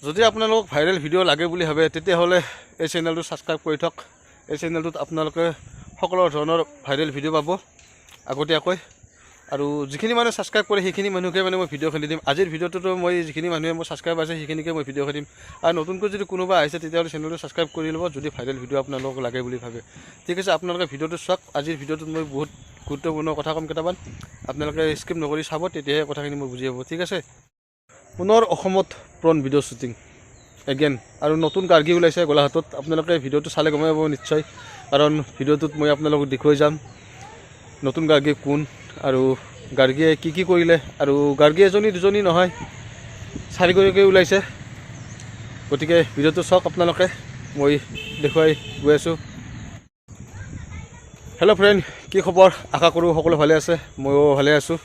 যদি আপোনালোকক viral video' লাগে বুলি ভাবে, তেতিয়াহ'লে এই চেনেলটো ছাবস্ক্ৰাইব কৰি থওক। এই চেনেলটোত আপোনালোকে সকলো ধৰণৰ ভাইৰেল ভিডিঅ' পাব আগতীয়াকৈ। আৰু যিখিনি মানুহে ছাবস্ক্ৰাইব কৰে, সেইখিনি মানুহকে মানে মই ভিডিঅ'খিনি দিম। আজিৰ ভিডিঅ'টোতো মই যিখিনি মানুহে মোৰ ছাবস্ক্ৰাইব আছে, সেইখিনিকে মই ভিডিঅ' দিম। আৰু নতুনকৈ যদি কোনোবা আহিছে, তেতিয়াহ'লে চেনেলটো ছাবস্ক্ৰাইব কৰি ল'ব, যদি ভাইৰেল ভিডিঅ' আপোনালোকক লাগে বুলি ভাবে। ঠিক আছে, আপোনালোকে ভিডিঅ'টো চাওক। আজিৰ ভিডিঅ'টোত মই বহুত গুৰুত্বপূৰ্ণ কথা ক'ম কেইটামান। আপোনালোকে স্কিপ নকৰি চাব, তেতিয়াহে কথাখিনি মই বুজি পাব। ঠিক আছে। পুনৰ অসমত পৰ্ণ ভিডিঅ' শ্বুটিং এগেইন আৰু নতুন গাৰ্গী ওলাইছে গোলাঘাটত। আপোনালোকে ভিডিঅ'টো চালে গমেই পাব নিশ্চয়, কাৰণ ভিডিঅ'টোত মই আপোনালোকক দেখুৱাই যাম নতুন গাৰ্গী কোন আৰু গাৰ্গীয়ে কি কি কৰিলে। আৰু গাৰ্গী এজনী দুজনী নহয়, চাৰিগৰাকী ওলাইছে। গতিকে ভিডিঅ'টো চাওক আপোনালোকে, মই দেখুৱাই গৈ আছোঁ। হেল্ল' ফ্ৰেণ্ড, কি খবৰ? আশা কৰোঁ সকলো ভালে আছে। ময়ো ভালে আছোঁ।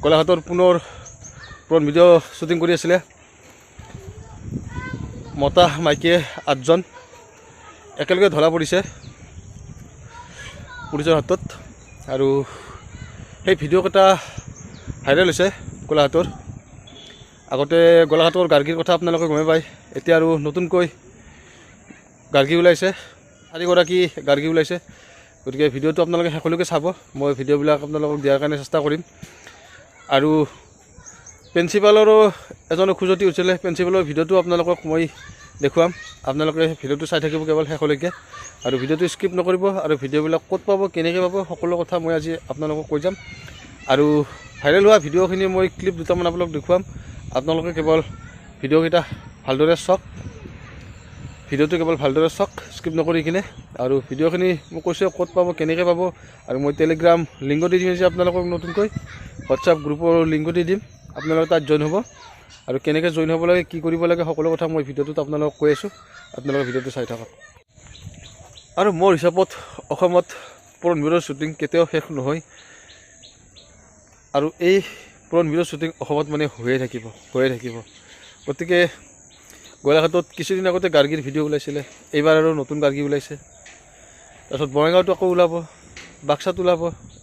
গোলাঘাটৰ পুনৰ পৰ্ণ ভিডিঅ' শ্বুটিং কৰি আছিলে। মতা মাইকীয়ে আঠজন একেলগে ধৰা পৰিছে পুলিচৰ হাতত। আৰু সেই ভিডিঅ'কেইটা ভাইৰেল হৈছে গোলাঘাটৰ। আগতে গোলাঘাটৰ গাৰ্গীৰ কথা আপোনালোকে গমেই পায়। এতিয়া আৰু নতুনকৈ গাৰ্গী ওলাইছে, চাৰিগৰাকী গাৰ্গী ওলাইছে। গতিকে ভিডিঅ'টো আপোনালোকে শেষলৈকে চাব। মই ভিডিঅ'বিলাক আপোনালোকক দিয়াৰ কাৰণে চেষ্টা কৰিম। আৰু প্ৰিন্সিপালৰো এজন খজুৱতি উঠিলে, প্ৰিন্সিপালৰ ভিডিঅ'টো আপোনালোকক মই দেখুৱাম। আপোনালোকে ভিডিঅ'টো চাই থাকিব কেৱল শেষলৈকে আৰু ভিডিঅ'টো স্কিপ নকৰিব। আৰু ভিডিঅ'বিলাক ক'ত পাব, কেনেকৈ পাব, সকলো কথা মই আজি আপোনালোকক কৈ যাম। আৰু ভাইৰেল হোৱা ভিডিঅ'খিনি মই ক্লিপ দুটামান আপোনালোকক দেখুৱাম। আপোনালোকে কেৱল ভিডিঅ'কেইটা ভালদৰে চাওক, ভিডিঅ'টো কেৱল ভালদৰে চাওক, স্কিপ নকৰি কিনে। আৰু ভিডিঅ'খিনি মই কৈছোঁ ক'ত পাব, কেনেকৈ পাব। আৰু মই টেলিগ্ৰাম লিংকো দি দিম যে আপোনালোকক, নতুনকৈ হোৱাটছআপ গ্ৰুপৰ লিংকো দি দিম। আপোনালোকে তাত জইন হ'ব আৰু কেনেকৈ জইন হ'ব লাগে, কি কৰিব লাগে, সকলো কথা মই ভিডিঅ'টোত আপোনালোকক কৈ আছোঁ। আপোনালোকে ভিডিঅ'টো চাই থাকক। আৰু মোৰ হিচাপত অসমত পৰ্ণ ভিডিঅ'ৰ শ্বুটিং কেতিয়াও শেষ নহয় আৰু এই পৰ্ণ ভিডিঅ'ৰ শ্বুটিং অসমত মানে হৈয়ে থাকিব, হৈয়ে থাকিব। গতিকে গোলাঘাটত কিছুদিন আগতে গাৰ্গীৰ ভিডিঅ' ওলাইছিলে, এইবাৰ আৰু নতুন গাৰ্গী ওলাইছে। তাৰপিছত বঙাইগাঁৱতো আকৌ ওলাব, বাক্সাত ওলাব।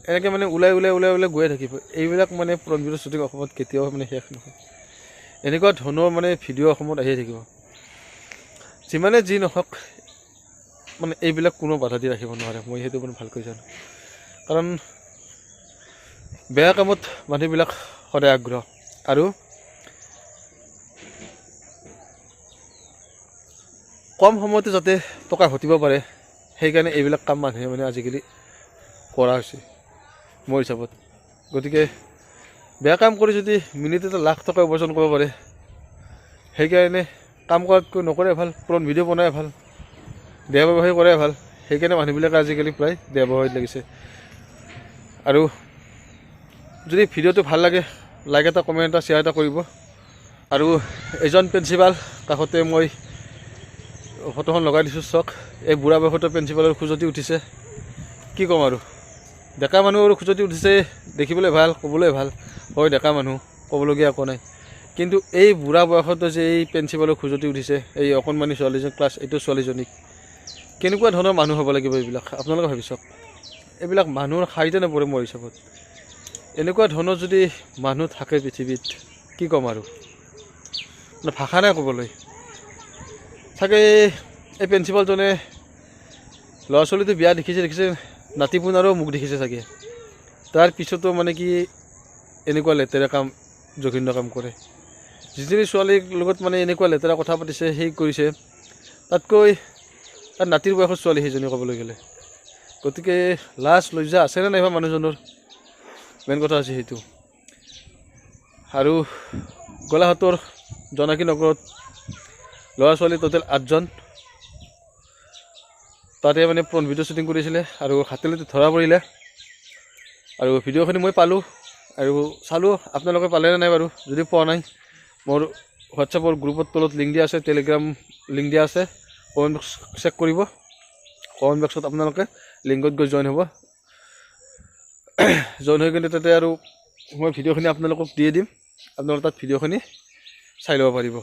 এনেকৈ মানে ওলাই ওলাই ওলাই ওলাই গৈয়ে থাকিব। এইবিলাক মানে পৰ্ণ ভিডিঅ' শ্বুটিং অসমত কেতিয়াও মানে শেষ নহয়। এনেকুৱা ধৰণৰ মানে ভিডিঅ' অসমত আহিয়ে থাকিব। যিমানে যি নহওক, মানে এইবিলাক কোনো বাধা দি ৰাখিব নোৱাৰে। মই সেইটো মানে ভালকৈ জানো, কাৰণ বেয়া কামত মানুহবিলাক সদায় আগ্ৰহ। আৰু কম সময়তে যাতে টকা ঘটিব পাৰে, সেইকাৰণে এইবিলাক কাম মানুহে মানে আজিকালি কৰা হৈছে মোৰ হিচাপত। গতিকে বেয়া কাম কৰি যদি মিনিটতে লাখ টকা উপাৰ্জন কৰিব পাৰে, সেইকাৰণে কাম কৰাতকৈ নকৰাই ভাল, পৰ্ণ ভিডিঅ' বনাই ভাল, দেহ ব্যৱসায় কৰাই ভাল। সেইকাৰণে মানুহবিলাকে আজিকালি প্ৰায় দেহ ব্যৱসায়ত লাগিছে। আৰু যদি ভিডিঅ'টো ভাল লাগে, লাইক এটা, কমেণ্ট এটা, শ্বেয়াৰ এটা কৰিব। আৰু এজন প্ৰিন্সিপাল, কাষতে মই ফটোখন লগাই দিছোঁ, চাওক। এই বুঢ়া বয়সতো প্ৰিন্সিপালৰ খজুৱতি উঠিছে। কি ক'ম আৰু, ডেকা মানুহৰ খজুৱতি উঠিছে, দেখিবলৈ ভাল, ক'বলৈ ভাল হয়, ডেকা মানুহ, ক'বলগীয়া একো নাই। কিন্তু এই বুঢ়া বয়সতো যে এই প্ৰিন্সিপালৰ খজুৱতি উঠিছে, এই অকণমানি ছোৱালীজনী, ক্লাছ এইটৰ ছোৱালীজনীক, কেনেকুৱা ধৰণৰ মানুহ হ'ব লাগিব এইবিলাক আপোনালোকে ভাবি চাওক। এইবিলাক মানুহৰ শাৰীতে নপৰে মোৰ হিচাপত। এনেকুৱা ধৰণৰ যদি মানুহ থাকে পৃথিৱীত, কি ক'ম আৰু, মানে ভাষা নাই ক'বলৈ। চাগে এই প্ৰিন্সিপালজনে ল'ৰা ছোৱালীটো বিয়া দেখিছে, দেখিছে, নাতি পুনাৰো মুখ দেখিছে চাগে। তাৰ পিছতো মানে কি এনেকুৱা লেতেৰা কাম, জঘন্য কাম কৰে। যিজনী ছোৱালীৰ লগত মানে এনেকুৱা লেতেৰা কথা পাতিছে, সেই কৰিছে, তাতকৈ তাৰ নাতিৰ বয়সৰ ছোৱালী সেইজনী ক'বলৈ গ'লে। গতিকে লাজ লজ্জা আছেনে নাইবা মানুহজনৰ? মেইন কথা হৈছে সেইটো। আৰু গোলাঘাটৰ জোনাকী নগৰত ল'ৰা ছোৱালী টোটেল আঠজন, তাতে মানে পৰ্ণ ভিডিঅ' শ্বুটিং কৰিছিলে আৰু হাতে ধৰা পৰিলে। আৰু ভিডিঅ'খিনি মই পালোঁ আৰু চালোঁ। আপোনালোকে পালেনে নাই বাৰু? যদি পোৱা নাই, মোৰ হোৱাটছএপৰ গ্ৰুপত তলত লিংক দিয়া আছে, টেলিগ্ৰাম লিংক দিয়া আছে। কমেণ্ট বক্স চেক কৰিব। কমেণ্ট বক্সত আপোনালোকে লিংকত গৈ জইন হ'ব। জইন হৈ কিনে তাতে আৰু মই ভিডিঅ'খিনি আপোনালোকক দিয়ে দিম। আপোনালোকে তাত ভিডিঅ'খিনি চাই ল'ব পাৰিব।